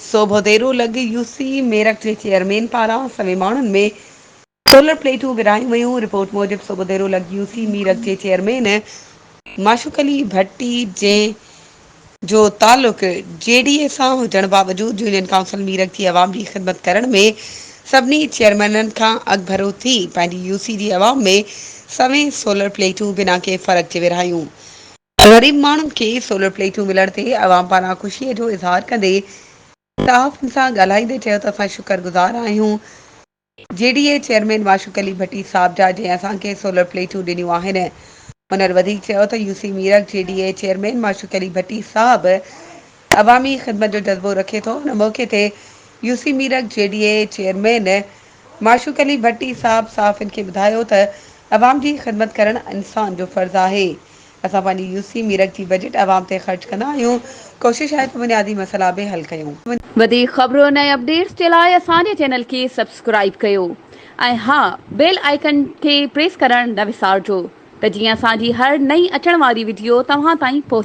سوڀوديرو لڳ يو سي ميرڪ جي چيئرمين پاران سوين ماڻهن ۾ سولر پليٽون ورهايون ويون، رپورٽ موجب سوڀوديرو لڳ يو سي ميرڪ جي چيئرمين معشوق علي ڀٽي جنهن جو تعلق جي ڊي اي سان هجڻ باوجود يونين ڪائونسل ميرڪ جي عوام جي خدمت ڪرڻ ۾ سڀني چيئرمينن کان اڳڀرو ٿي پنهنجي يو سي جي عوام ۾ سوين سولر پليٽون بنا ڪنهن فرق جي ورهايون. غريب ماڻهن کي سولر پليٽون ملڻ تي عوام پاران خوشي جو اظهار ڪندي صحافين سان ڳالهائيندي چيو ته اسان شڪر گذار آهيون G D A chairman Mashooq Ali Bhatti صاحب جا جنهن اسان کي سولر پليٽون ڏنيون آهن. هنر وڌيڪ چيو ته U C Mirak G D A chairman Mashooq Ali Bhatti صاحب عوامي خدمت جو جذبو رکي ٿو ان موقعي تي U C Mirak G D A chairman Mashooq Ali Bhatti صاحب صحافين کي ٻڌايو ته عوام جي خدمت ڪرڻ انسان جو فرض آهي. اسان پنهنجي يو سي ميرڪ جي بجيٽ عوام تي خرچ ڪندا آهيون، ڪوشش آهي ته بنيادي مسئلا به حل ڪيون. وڌيڪ خبرن ۽ اپڊيٽس جي لاء اسان جي چينل کي سبسڪرائيب ڪيو ۽ ها بيل آئيڪن کي پريس ڪرڻ نه وسارجو ته جيئن اسان جي هر نئين اچڻ واري وڊيو توهان تائين پهچي.